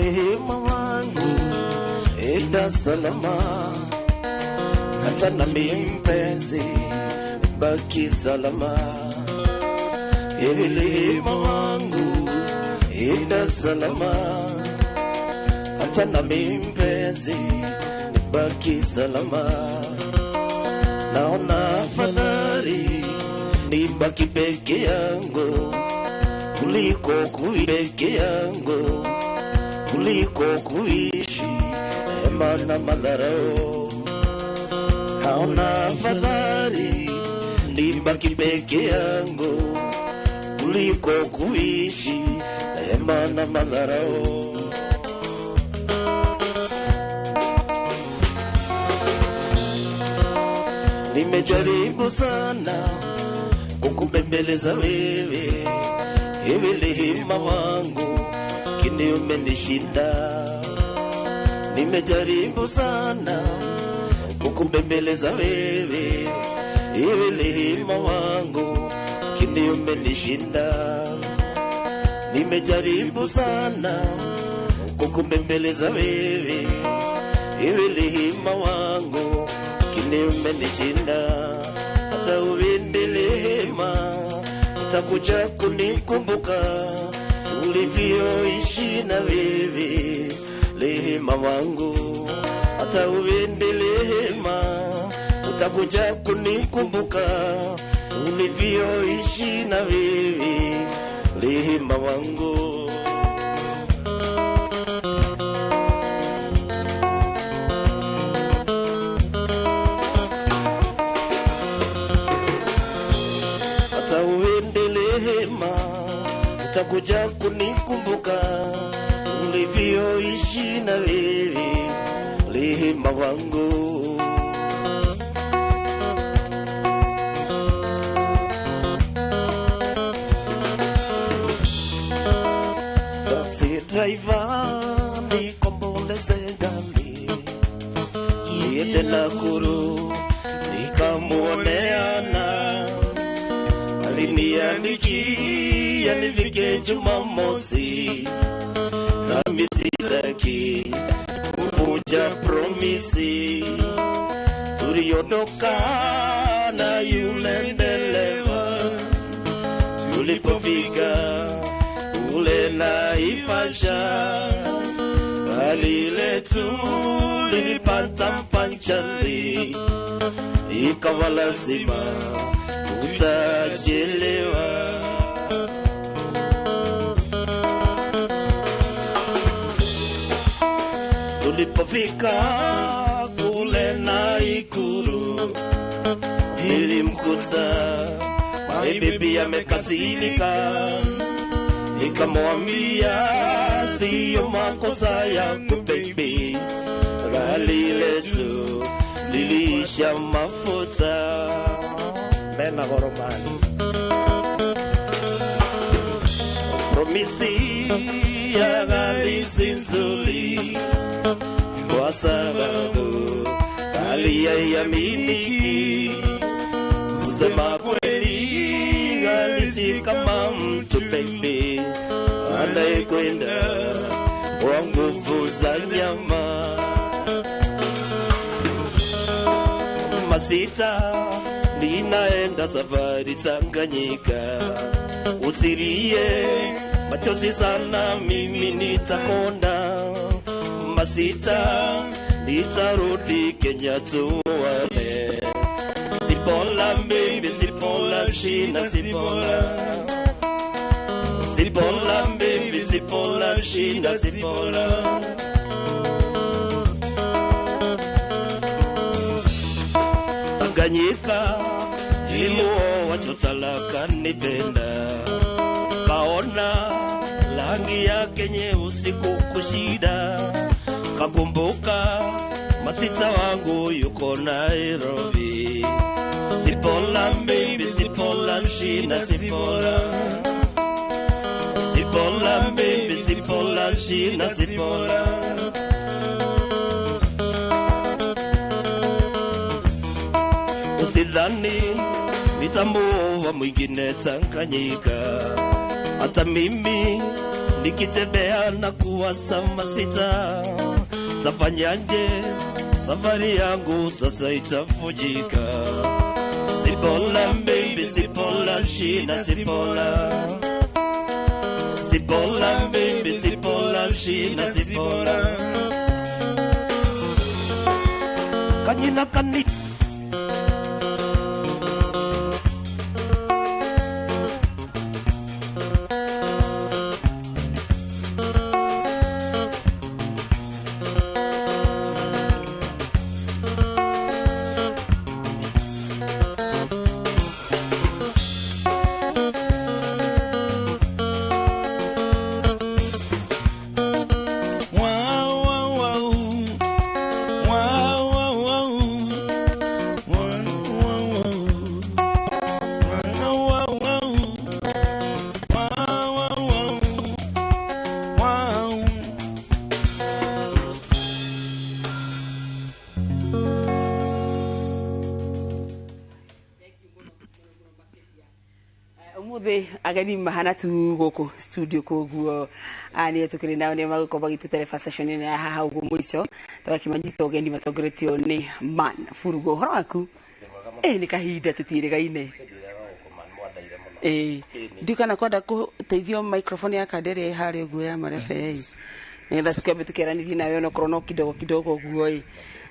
Rehema wangu enda salama, hata na mpenzi baki salama. Rehema wangu enda salama, hata na mpenzi baki salama. Naona afadhali nibaki peke yangu kuliko kuishi peke yangu, kuliko kuishi hema na madharau. Naona afadhali nibaki peke yangu kuliko kuishi hema na madharau. Nimejaribu sana kukubembeleza wewe, ewe rehema wangu, kini umenishinda. Nimejaribu sana kukubembeleza wewe, ewe rehema wangu, kini umenishinda. Nimejaribu sana kukubembeleza wewe, ewe rehema wangu, kini umenishinda. Hata uende rehema, utakuja kunikumbuka ulivyoishi na wewe, rehema wangu. Hata uende rehema, utakuja kunikumbuka ulivyoishi na wewe, rehema wangu. Utakuja kunikumbuka ulivyoishi na wewe, rehema wangu. Taxi driver, nikomboleze gari niende Nakuru nikamuoneana, aliniandikia nifike Jumamosi, nami sitaki kuvunja promisi. Tuliondoka na yule dereva, tulipofika kule Naivasha, gari letu lilipata panchari, ikawa lazima tutachelewa. Tulipofika kule Nakuru, nilimkuta my baby amekasirika, nikamwambia siyo makosa yangu baby, gari letu liliisha mafuta. Mena goromani promisi ya gari si nzuri, kwa sababu gari haiaminiki. Kusema kweli gari si kama mtu baby, anayekwenda kwa nguvu za nyama. Masita ninaenda safari Tanganyika, usilie machozi sana, mimi nitakonda. Masita nitarudi Kenya tuwane. Sipola baby, sipola shina, sipola. Sipola baby, sipola shina, sipola. Tanganyika nilimuoa chotalaka nipenda, kaona rangi yake nyeusi kukushida, kakumbuka masita wangu yuko Nairobi. Sipola baby, sipola shina, sipola. Sipola baby, sipola shina, sipola. Usidhani nitamuoa mwingine Tanganyika, hata mimi Nikitembea na kuwa sama sita, tafanyaje? Safari yangu sasa itafujika. Sipola baby, sipola shida, sipola. Sipola baby, sipola shida, sipola. Kanyina kani. Wow, wow, wow. Wow, wow, wow. Wow, wow, wow. Wow, wow, wow. Wow, wow, wow. Wow. Umuthi ageni mahana tu guku studio koguo nä tå kä rä nao nä magåkorwo magä session ĩno ya haha ũguo mũico tũgakĩmanyita ũgeni matongoretio nĩ man Burugo ũhoro waku nĩ kahinda tũtiĩrĩgaine ndiũ kana kwenda kũteithio microphone ya kanda ĩrĩa ĩ harĩa ũguo ya marebe ĩ nĩgetha tũkĩambe tũkĩaranĩrie nawe onokorwo no kidogo kidogo ũguo ĩ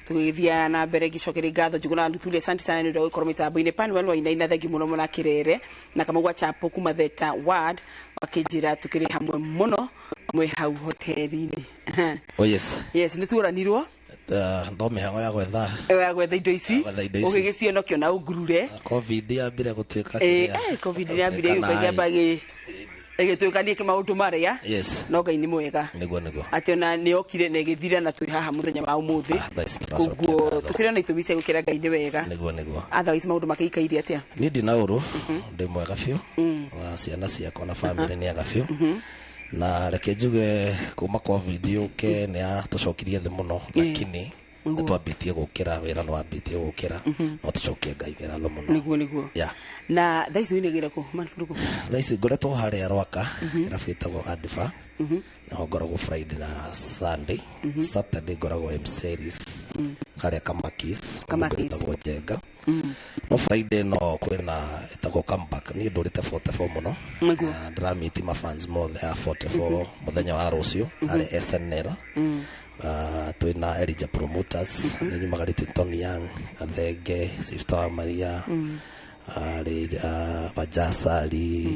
tũgĩthiaga na mbere ngĩcokeria ngatho Njuguna Luthuli asante sana nĩ ũndũ wa gũkorwo mĩtambo-inĩ Panuel Wainaina thengi mũno mũno akĩrere na Kamau wa Chapo kuma Theta Ward wakĩnjĩra tũkĩrĩ hamwe mũno mwĩ hau hoteri-inĩ. Oh yes. Yes, nĩ tuoranirwo Ndo mĩhang'o ya gwetha ya gwetha indo ici Gwetha indo ici. ũgĩgĩciona ũkĩona ũngurure. Covid yambire gũtuĩka Covid yambire gũka ĩkĩamba ĩgĩtuĩka niĩ maũndũ marĩa Yes. no Ngai nĩ mwega Nĩguo nĩguo. atĩ ona nĩ okire na ĩgĩthira na twĩ haha mũthenya wa ũmũthĩ. Ah, thaa ici tũracokia Koguo ngatho. tũkĩrĩ na itũmi cia gũkĩra Ngai nĩ wega. Nĩguo nĩguo. Otherwise maũndũ makĩikaire atĩa? Niĩ ndina ũru, ndĩ mwega biũ. Na ciana ciakwa na family nĩ ega biũ. Na reke njuge kuma Covid yũke nĩ yatũcokirie thĩ mũno, lakini nĩ twambĩtie gũkĩra, wĩra nĩ wambĩtie gũkĩra, no tũcokie Ngai ngatho mũno. Nĩguo nĩguo. Yeah. Na thaa ici ũinagĩra kũ man Burugo? Thaa ici ngoretwo harĩa Rwaka, kĩrabu gĩtagwo Adifa. Naho ngoragwo Friday na Sunday. Saturday ngoragwo M Series harĩa Kamakis, Kamakis. ĩtagwo Njenga. No Friday no kwĩna ĩtagwo comeback. Niĩ ndũrĩte 44 mũno. Nĩguo. Na ndĩramiti mafans mothe a 44 mũthenya wa rũciũ harĩa SNL. Twĩna Elijah Promoters, nĩ nyumagarĩte Tony Young, Gathenge, Sifta wa Maria, arĩ Vajasari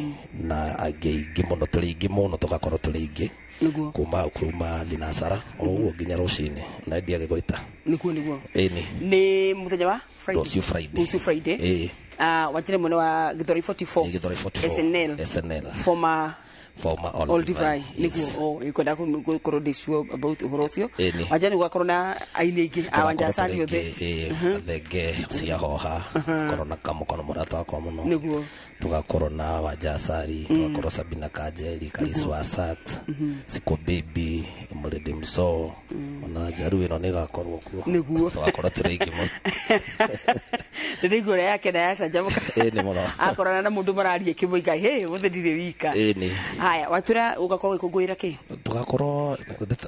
na angĩ aingĩ mũno, tũrĩ aingĩ mũno, tũgakorwo tũrĩ aingĩ Nĩguo. kuma thinasara o ũguo nginya rũcinĩ na ndiage gwĩta. Nĩguo nĩguo. Ĩni. Nĩ mũthenya wa Friday. Rũciũ Friday. Rũciũ Friday. Ĩĩ. Wanjĩra mwena wa Gĩthũrai 44. Ĩ, Gĩthũrai 44. SNL. SNL. Former Former All All Divine. Divine. Nĩguo o ikwenda gũkorwo ndĩ sure about ũhoro ũcio. Ĩni. Wanja nĩ gũgakorwo na aini aingĩ a Wanja Asali othe. Gathenge ciahoha korwo na Kamũkono mũrata wakwa mũno. Nĩguo. Tugakorwo na Wanja Asali, tugakorwo Sabina Kanjeri, Karis wa Sax, Siko Baby, Mũrĩndĩ Mso, ona Njaru ĩno nĩ ĩgakorwo kuo. Nĩguo. Tugakorwo tũrĩ aingĩ mũno. Ndĩraigua ũrĩa yake na yacanjamũka. Ĩni mũno. Akorana na mũndũ mararia kĩmũiga hĩ mũthĩ ndirĩ wika. Ĩni. Haya, watwĩra ũgakorwo ũgĩkũngũĩra kĩ? Tugakorwo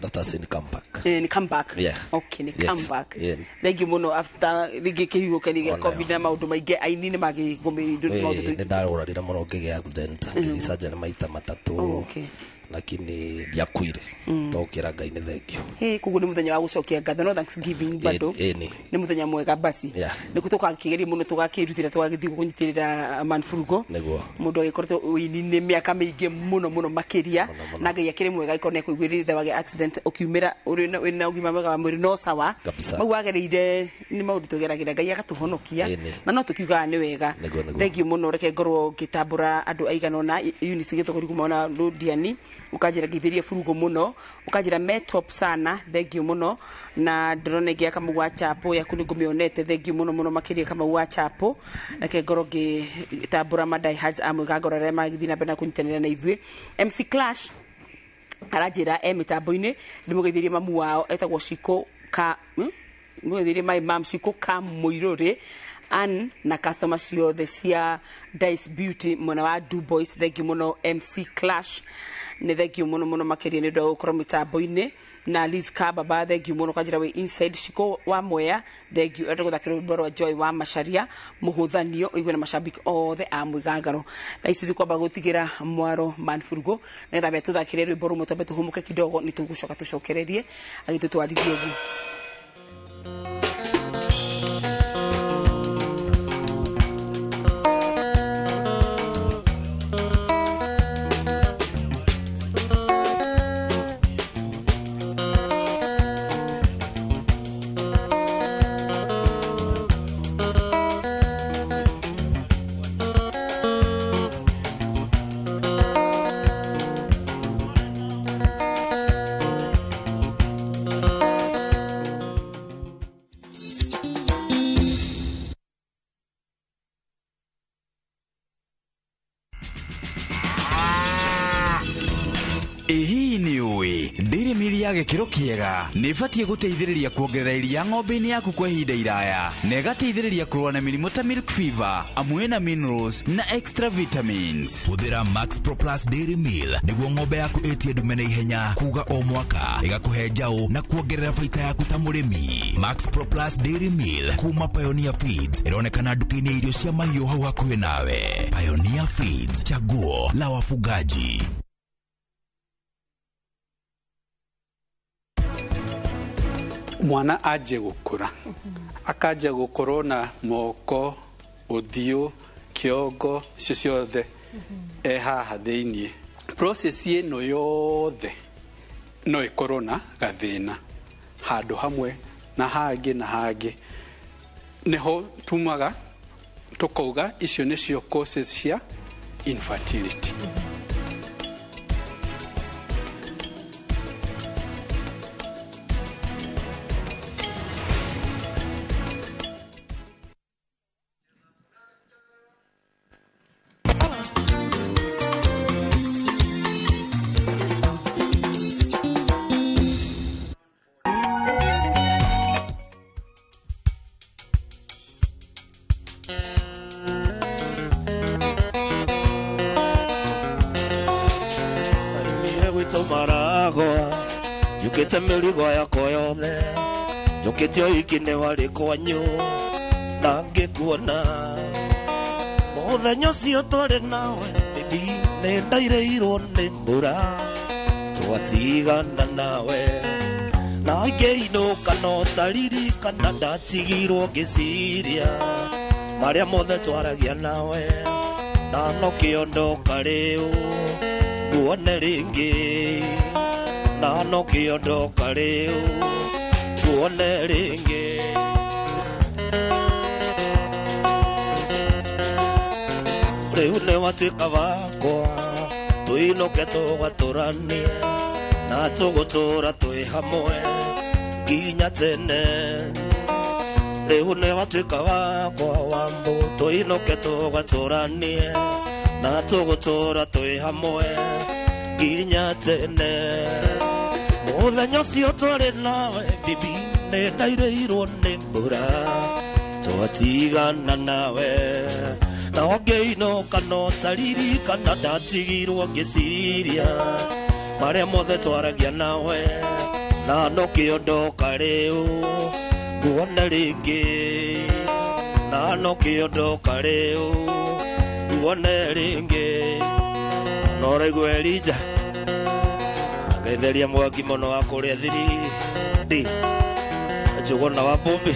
that is comeback. Ni comeback. Yeah. Okay, ni Yes. comeback. Yeah. Thank you mũno after rĩngĩ kĩhuhũkanio gĩa Onayo. Covid na maũndũ maingĩ aini nĩ magĩgũmĩrwo maũndũ Nĩ ndarũrarire mũno ngĩgĩa accident, ngĩthiĩ surgery maita matatũ. Oh, okay. Lakini ndiakuire tokĩra Ngai nĩ thengio. Hey, koguo nĩ mũthenya wa gũcokia ngatho no Thanksgiving bado. Ĩni. Nĩ mũthenya mwega basi. Yeah. Nĩkuo tũgakĩgeria mũno tũgakĩrutĩra tũgagĩthiĩ kũnyitĩrĩra man Burugo. Nĩguo. Mũndũ agĩkoretwo ũini-inĩ mĩaka mĩingĩ mũno mũno makĩria Mũno, mũno. na Ngai akĩrĩ mwega agĩkorwo nĩ akũiguĩrĩire tha wagĩa accident ũkiumĩra ũrĩ na wĩna ũgima mwega wa mwĩrĩ no sawa. Kabisa. Mau wagereire nĩ maũndũ tũgeragĩra Ngai agatũhonokia Ĩni. na no tũkiugaga nĩ wega. Nĩguo, nĩguo. Thank you mũno reke ngorwo ngĩtambũra andũ aigana ũna Eunice Gĩthũngũri kuma ona Rũdiani ũkanjĩra ngeithĩrie Burugo mũno ũkanjĩra me top sana thank you mũno na ndĩrona ĩngĩ ya Kamau wa Chapo yaku nĩ ngũmĩonete thank you mũno mũno makĩria Kamau wa Chapo reke ngorwo ngĩtambũra ma diehards amwe ngangora arĩa magĩthiĩ na mbere na kũnyitanĩra na ithuĩ. MC Clash aranjĩra e mĩtambo-inĩ ndĩmũgeithĩrie mamu wao etagwo Shiko ka ndĩmũgeithĩrie my mom Shiko ka Mũirũrĩ Ann na customer ciothe cia Dice Beauty mwena wa Du Boys, thank you muno. MC Clash, nĩ thank you muno muno makiria nĩ ũndũ wa gũkorwo mĩtambo-inĩ. Na Liz Kababa, thank you muno, kanjĩra wĩ inside. Shiko wa Mwea, thank you. Enda gũthakĩra rwĩmbo rwa Joy wa Macharia, mũhũthanio ũigue na macambiki othe a Mwĩgangaro. Thaa ici tũkwamba gũtigĩra mwaro man furugo nĩgetha be tũthakĩre rwĩmbo rũmwe, twambe tũhũmũke kidogo, nĩ tũgũcoka tũcokererie agĩtũtwarithie ũguo. Ĩ hihi nĩ ũĩ Dairy Meal ya gĩkĩro kĩega nĩ ĩbatiĩ gũteithĩrĩria kuongerera iria ng'ombe-inĩ yaku kwa ihinda iraya na ĩgateithĩrĩria kũrũa na mĩrimũ ta milk fever, amu ĩna minerals na extra vitamins. Hũthĩra Max Pro Plus Dairy Meal nĩguo ng'ombe yaku ĩtie ndume na ihenya, kuga o mwaka ĩgakũhe njaũ na kuongerera baita yaku ta mũrĩmi. Max Pro Plus Dairy Meal kuma Pioneer Feeds ĩronekana nduka-inĩ ya irio cia mahiũ hau hakuhĩ nawe. Pioneer Feeds, chaguo la wafugaji. Mwana anjie gũkũra, akanjia gũkorwo na moko, ũthiũ, kĩongo, icio ciothe e haha thĩiniĩ. Process ĩno yothe no ĩkorwo na gathĩna handũ hamwe na hangĩ na hangĩ, nĩho tumaga tũkauga icio nĩcio causes cia infertility. Arĩmire gwitũ maragwa, njũkĩte mĩrigo yakwa yothe, njũkĩte ũiki nĩ warĩ kwanyu na ngĩkuona. Mũthenya ũcio twarĩ nawe, baby, nĩ ndairĩirwo nĩ mbura, twatigana nawe na ngĩinũka, no taririkana ndatigirwo ngĩciria marĩa mothe twaragia nawe, na nokĩo ndoka rĩu nguone rĩngĩ, na nokĩo ndoka rĩu nguone rĩngĩ. Rĩu nĩ watuĩka wakwa, tũinũke tũgatũranie na tũgũtũra twĩ hamwe nginya tene. Rĩu nĩ watuĩka wakwa, wambũ, tũinũke tũgatũranie na tũgũtũra twĩ hamwe nginya tene. Mũthenya ũcio twarĩ nawe, bibi, nĩ ndairĩirwo nĩ mbura, twatigana nawe na ngĩinũka, no taririkana ndatigirwo ngĩciria marĩa mothe twaragia nawe, na nokĩo ndoka rĩu nguone rĩngĩ, na nokĩo ndoka rĩu nguone rĩngĩ. No ũraigua Elija ngetheria mwaki mũno wa kũrĩa thiri ndi Njũgũna wa Bũmbi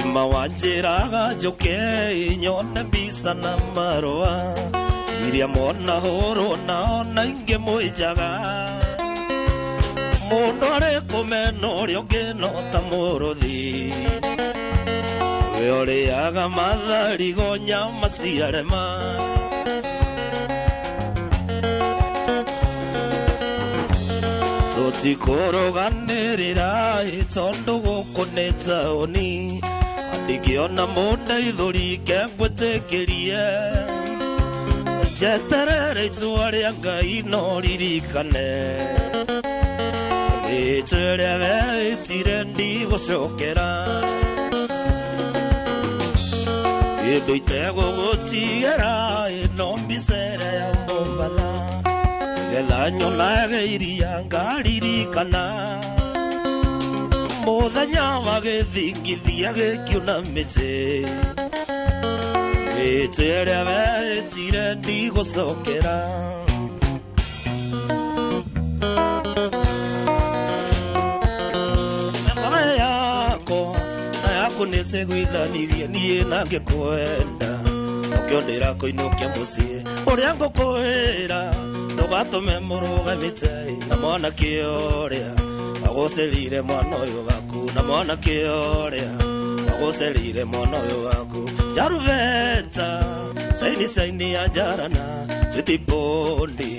ima wanjĩraga njũke nyone mbica na marũa iria mona hũrwo nao na ingĩ mwĩnjaga mũndũ arĩ kũmena ũrĩa ũngĩ no ta mũrũthi we ũrĩaga matharigo nyama ciarema. Tũtikũrũganĩrĩra tondũ gũkũ nĩ taũni, ndingĩona mũndeithũri kengwĩtĩkĩrie, njeterere itua rĩa Ngai no ririkane. Nĩ Ĩtũrĩa wetire ndigũcokera Ĩndũ itegũgũtigĩra ĩno mbica ĩrĩa ya Mombatha Nĩgetha nyonage iria ngaririkana Mũthenya wa gĩthingithia gĩkiuna mĩtĩ Ĩtũrĩa wetire ndigũcokera Nĩciguithanirie niĩ na ngĩkwenda Ũkĩo ndĩrakũinũkia mũciĩ ũrĩa ngũkwĩra ndũgatũme mũrũgamĩte na mwanake ũrĩa agũcerire mwana ũyũ waku na mwanake ũrĩa agũcerire mwana ũyũ waku Jaruveta saini saini ya njarana switi bondi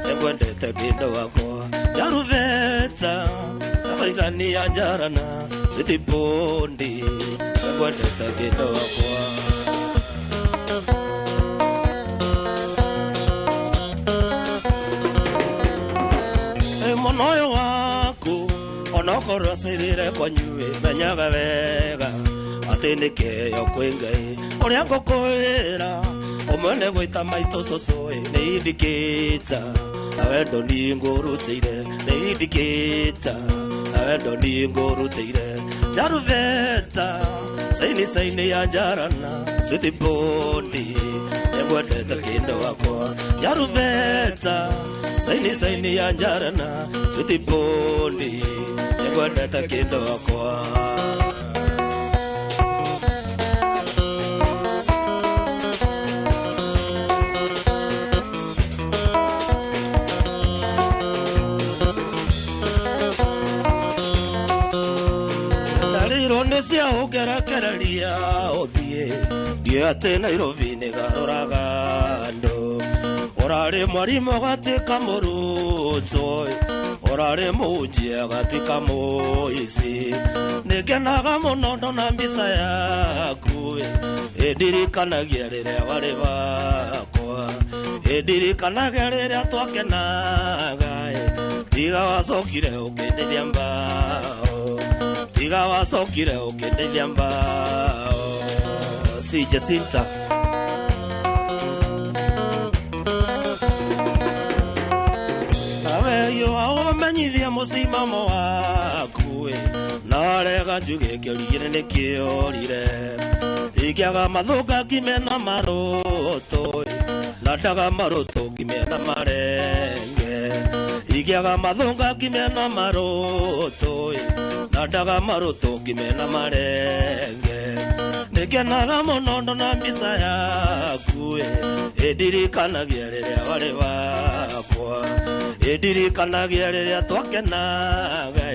nĩngwendete kĩndũ wakwa Jaruveta saini ya njarana switi bondi nĩngwendete kĩndũ wakwa Mwana ũyũ waku onokorwo acirire kwanyu menyaga wega atĩ nĩ kĩheo kwĩ Ngai ũrĩa ngũkwĩra ũmwe nĩ gwĩta maitũ cũcũ nĩ indikĩta na wendo niĩ ngũrutĩire nĩ indikĩta na wendo niĩ ngũrutĩire Jaruveta saini saini ya njarana switi bondi nĩngwendete kĩndũ wakwa Jaruveta saini saini ya njarana switi bondi nĩngwendete kĩndũ wakwa Ndarĩirwo nĩ cia ũngerekereria ũthiĩ ndiĩ atĩ Nairobi nĩgaroraga andũ Ũrarĩ mwarimũ agatuĩka mũrutwo ũrarĩ mũhunjia agatuĩka mũici Nĩngenaga mũno ndona mbica yaku ĩndirikanagia rĩrĩa warĩ wakwa ĩndirikanagia rĩrĩa twakenaga tiga wacokire ũkĩndeithia mbao tiga wacokire ũkĩndeithia mbao Si Jacinta Aweyo mũcimamo waku na rega njuge kĩorire nĩ kĩorire ingĩaga mathũka ngime na marũtũ na ndaga marũtũ ngime na marenge ingĩaga mathũka ngime na marũtũ na ndaga marũtũ ngime na marenge Nĩngenaga mũno ndona mbica yaku ĩndirikanagia rĩrĩa warĩ wakwa ĩndirikanagia rĩrĩa twakenaga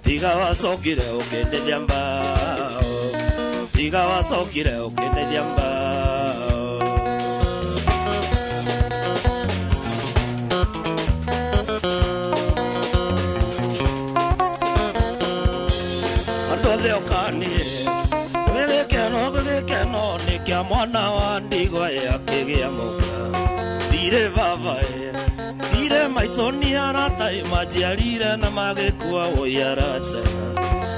tiga wacokire ũkĩndeithia mbao tiga wacokire ũkĩndeithia mbao Andũ othe ũkanie gĩkeno nĩ kĩa mwana wa ndigwa akĩgĩa mũka ndirĩ baba ndirĩ maitũ nĩ arata manjiarire na magĩkua woi arata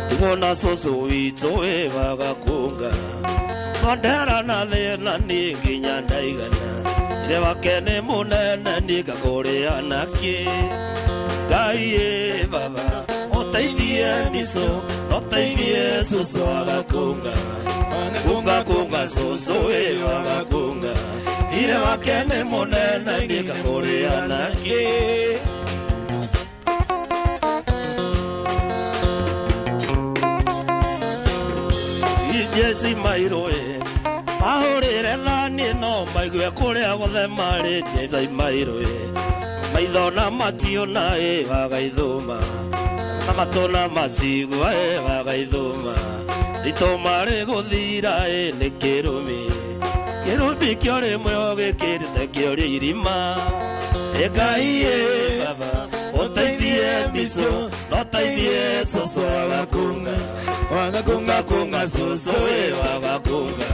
tigwo na cũcũ witũ wĩbaga kũnga Sondera na thĩna niĩ nginya ndaigana Ithe wake nĩ mũnene niĩ ngakũrĩa nakĩ Ngai ĩ baba ũteithie nicũ ũteithie cũcũ agakũnga Kunga kunga cũcũ ĩ agakũnga Ithe wake nĩ mũnene niĩ ngakũrĩa nakĩ Jesi mairũ mahũrĩre thani no maigue kũrĩa guothe marĩ njĩra mairũ maitho na mationa ĩ wagaithũma na matũ na matigua ĩ wagaithũma ritũma rĩgũthira ĩ nĩ kĩrumi kĩrumi kĩo rĩmwe ũgĩkĩrĩte kĩoria irima Ngai ĩ baba ũteithie mbico na ũteithie cũcũ agakũnga wagakunga kunga cũcũ ĩ wagakunga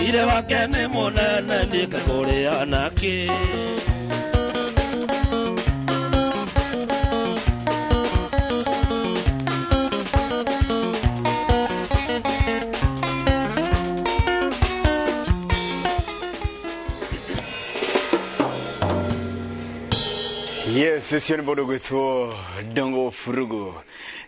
Ithe wake nĩ mũnene niĩ ngakũrĩa nakĩ Yes, ũcio nĩ mũndũ gwĩtwo Ndongo Furugu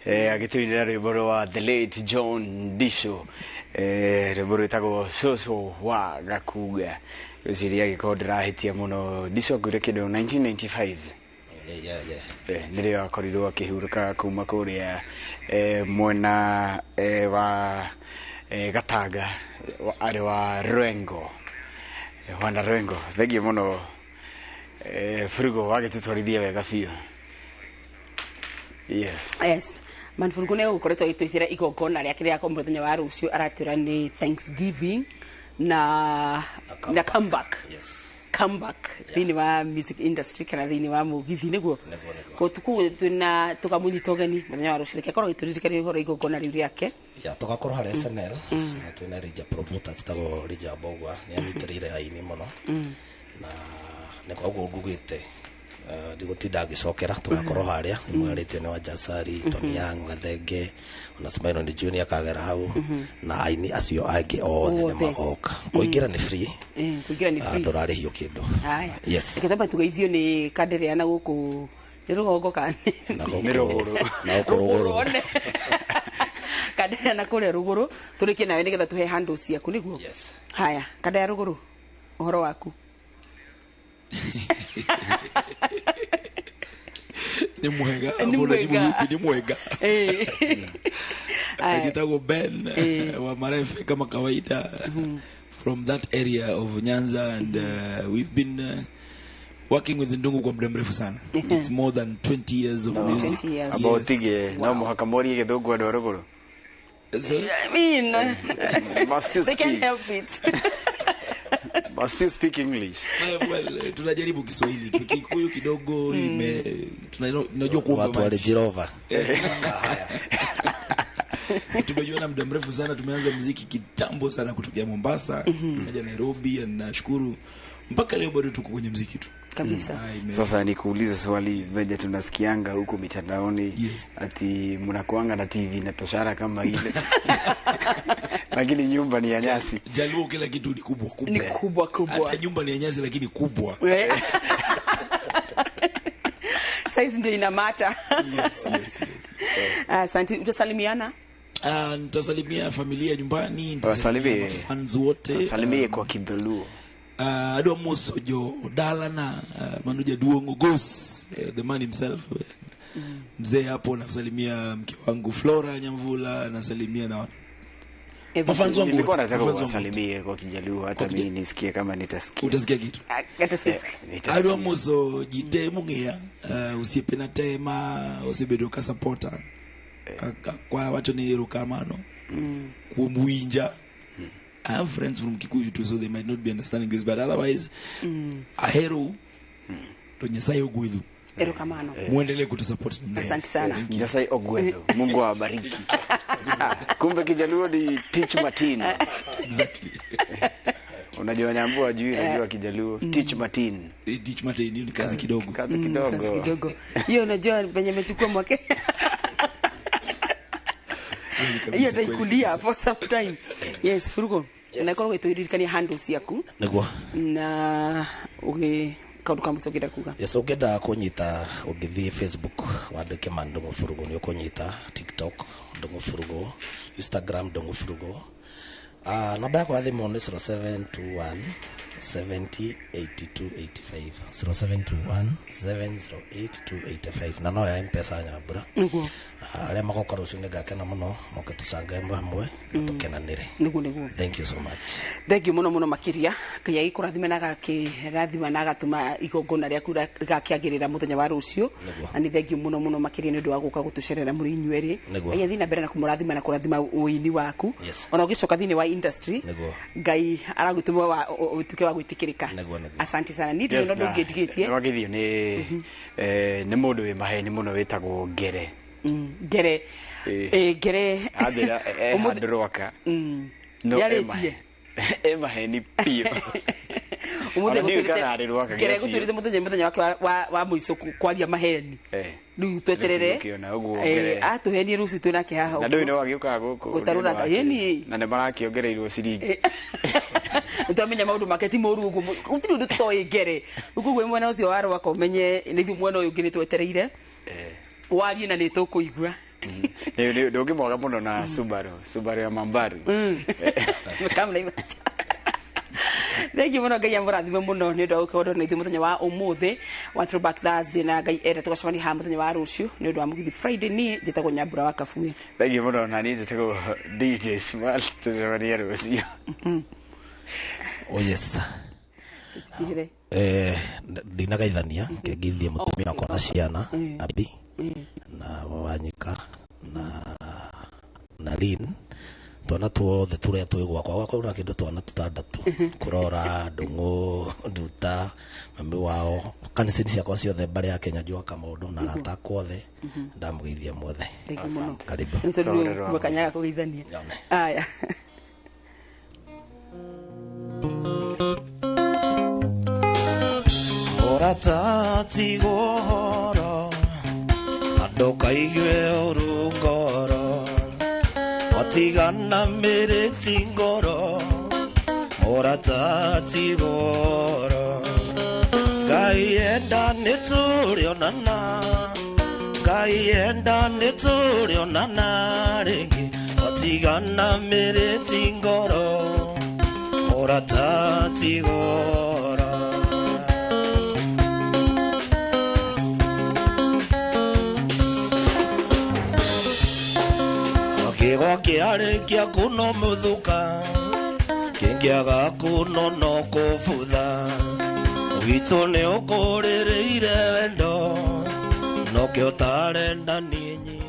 agĩtũinĩra rwĩmbo rwa the late John Disho, rwĩmbo rwĩtagwo Cũcũ wa Gakuga. Ngwĩciria agĩkorwo ndĩrahĩtia mũno, Disho akuire kĩndũ 1995. Yeah. Nĩrĩo akorirwo akĩhurũka kuma kũrĩa mwena wa Gatanga, arĩ wa Rwengo. Wana Rwengo, thengiũ mũno, Furugu wagĩtũtwarithia wega biũ. Yes. Yes, Manfurugu nä gå agĩtwĩtĩra igongona rĩake rĩa mũthenya wa rũciũ, aratwĩra nĩ Thanksgiving na comeback. Yes. Comeback thĩinĩ wa music industry kana thĩinĩ wa mũgithi nĩguo. Nĩguo. Koguo twĩna tũkamũnyita ũgeni mũthenya wa rũciũ, reke akorwo agĩtũririkania ũhoro wa igongona rĩu rĩake. Ya, tugakorwo harĩa SNL. Twĩna Rija promoters tagwo Rija Mbogwa, nĩ anyitĩrĩire aini mũno na nĩ koguo ngugĩte ndigũtinda ngĩcokera. Tũgakorwo harĩa nĩ mwarĩtio nĩ Wajasari, Tony Young, Gathenge, ona Smile Junior akagera hau na aini acio angĩ othe nĩ Othe. magoka. Kũingĩra nĩ free. Kũingĩra nĩ free. Ndũrarĩhio kĩndũ. Haya. Yes. Reke twambe tugeithio nĩ kanderea na gũkũ nĩ rũgongo kana Na Nĩ rũgũrũ. Na gũkũ rũgũrũ. One. Kanderea na kũrĩa rũgũrũ, tũrĩkie nawe nĩgetha tũhe handle ciaku nĩguo. Yes. Haya, kandea rũgũrũ, ũhoro waku? Nĩ mwega. Nĩ Mbona jibu mwega. vipi? Ni mwega. Aya. Ajitagwo Ben wa Marefe kama kawaida, from that area of Nyanza, and we've been working with Ndungu kwa muda mrefu sana. It's more than 20 years of music. 20 years. Amba ũtige, no mũhaka morie gĩthũngũ andũ a rũgũrũ. So, I mean, Must you they can't speak help it. Must you speak English? Well, tunajaribu Kiswahili tu, Kikuyu kidogo ime tunajua kuomba Watu maji. walijirova. So, tumejuana muda mrefu sana, tumeanza muziki kitambo sana kutokea Mombasa, tukaja Nairobi, and nashukuru mpaka leo bado tuko kwenye muziki tu. Kabisa. Ah, Sasa nikuulize swali, venye tunasikianga huku mitandaoni ati mnakuanga na TV na toshara kama ile, lakini nyumba ni ya nyasi. Jaluo kila kitu ni kubwa kubwa. Ni kubwa kubwa. Hata nyumba ni ya nyasi lakini kubwa. Size ndio inamata. Yes. Asante, utasalimiana? Ah, nitasalimia familia nyumbani, nitasalimia Wasalimie. fans wote. Salimie kwa Kidholuo. Adwa moso jo dalana, mano jaduong' Gos, the man himself, mzee hapo. Nasalimia mke wangu Flora Nyamvula, nasalimia na mafans wangu Nilikuwa wote, nataka mafans wangu wote. uwasalimie kwa Kijaluo hata mimi nisikie kama nitasikia. Utasikia kitu. Atasikia. Nitasikia. Adwa moso ji te mong'eya, osiepena te ma osebedo ka supporta kwa wacho ni erokamano kuom winja. I have friends from Kikuyu too, so they might not be understanding this, but otherwise ahero to Nyasaye ogwedhu. Erokamano. Muendelee kutusupport namna hiyo. Asante sana. Nyasaye ogwedho. Mungu awabariki. Ah, kumbe Kijaluo ni Teach Martin. Exactly. Unajua Nyambua ajui, najua Kijaluo. Teach Martin. Teach Martin, hiyo ni kazi kidogo. Kazi Kazi kidogo. kidogo. Hiyo unajua venye amechukua mwake. Kweli kabisa, Hiyo kweli taikulia kabisa. for some time. Yes, Furugo. Na korwo gĩtũririkania handles ciaku Nĩguo. Na ũgĩ kaũndũ ka mũico ũngĩenda kuga. Yes, ũngĩenda kũnyita, ũngĩthiĩ Facebook wandĩke man Ndung'u Furugu nĩ ũkũnyita, TikTok Ndung'u Furugu, Instagram Ndung'u Furugu. Namba yakwa ya thimũ nĩ 0721 70 82 85, 0721 708 285, na no ya Mpesa Nyambura. Nĩguo. Arĩa magoka rũciũ nĩ ngakena mũno moke tũcange hamwe na tũkenanĩre. Nĩguo. Thank you so much. Thank you mũno mũno makĩria. Ngai agĩkũrathime na agakĩrathima na agatũma igongona rĩaku rĩgakĩagĩrĩra mũthenya wa rũciũ. Nĩguo. Na nĩ thank you mũno mũno makĩria nĩ ũndũ wa gũka gũtũcerera mũrĩ inyuerĩ. Nĩguo. Ngai athiĩ na mbere na kũmũrathima na kũrathima ũini waku. Yes. Ona ũgĩcoka thĩinĩ wa industry, Nĩguo. Ngai aragũtũma ũtuĩke wa gwĩtĩkĩrĩka. Nĩguo. Asante sana, niĩ ndirĩ na ũndũ ũngĩ ndigĩtie. Nĩwagithio nĩ mũndũ wĩ maheni mũno wĩtagwo Ngere. Ngere. Ngere. Anjĩra handũ rwaka. No Nĩarĩtie. e maheni biũ. Umuthi Ona ndiũĩ kana arĩ Rwaka ngere gĩa biũ. gũtwĩrĩte muthenya wake wa mũico kwaria maheni. Rĩu tweterere. Nĩtũgũkĩona ũguo ngere. Atũhenie rũciũ twĩ nake haha Na ndũĩ nĩ wagĩũkaga gũkũ. Gũtarũra ĩni. Na nĩ marakĩongereirwo ciringi. Nĩtwamenya maũndũ make ti mũru ũguo, gũtirĩ ũndũ tũtoĩ ngere. Rĩu koguo mwena ũcio wa Rwaka ũmenye nĩ ithuĩ mwena ũyũ ũngĩ nĩtwetereire warie na nĩtũkũigua. Ndũngĩmwaga mũno na Subaru, Subaru ya Mambaru. Kamna imacha. Thengiũ mũno, Ngai amũrathime mũno nĩ ũndũ wa gũkorwo na ithuĩ mũthenya wa ũmũthĩ wa Throwback Thursday, na Ngai enda tũgacemania haha mũthenya wa rũciũ nĩ ũndũ wa Mũgithi Friday. Niĩ njĩtagwo Nyambura wa Kabue. Thengiũ mũno, na niĩ njĩtagwo DJ Smart, tũcemanie rũciũ. Oh yes. Twĩre. Ndinagaithania kengithie mutumia wakwa na ciana Abi na Wanyika na Lin, twana tuothe turia twĩ gwakwa, gwakwa na kĩndũ twana tũtandatũ, kũrora Ndũng'ũ, Nduta, mami wao, kanitha ciakwa ciothe, mbarĩ ya Kenya, njũa Kamondo na arata akwa othe, ndamũgeithia mwothe. Thengiũ mũno. Karibu. Nĩ tondũ nĩ kanyaga kũgeithania. Aya. Ũrata ti guhoro na ndũkaigue ũru ngoro, watigana mĩrĩti ngoro, ũrata ti goro. Ngai enda nĩ tũrĩonana, Ngai enda nĩ tũrĩonana rĩngĩ, watigana mĩrĩti ngoro, ũrata ti goro. Kĩgwa kĩarĩkia kuno mũthuka, kĩngĩaga kuno no kũbutha, witũ nĩ ũkũrĩrĩire wendo, nokĩo tarenda niĩ nyine.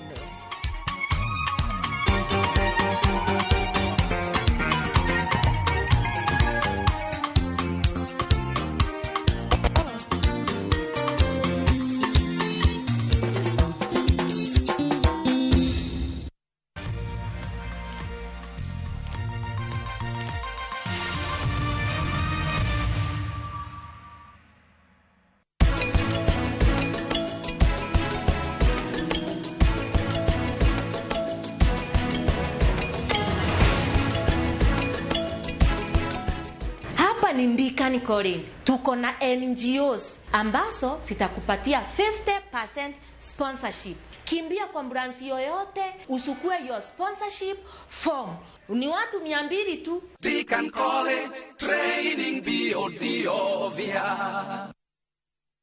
Hapa ni Ndikani College. Tuko na NGOs ambazo zitakupatia 50% sponsorship. Kimbia kwa branch yoyote usukue your sponsorship form. Ni watu 200 tu. Deacon College, training beyond the obvious.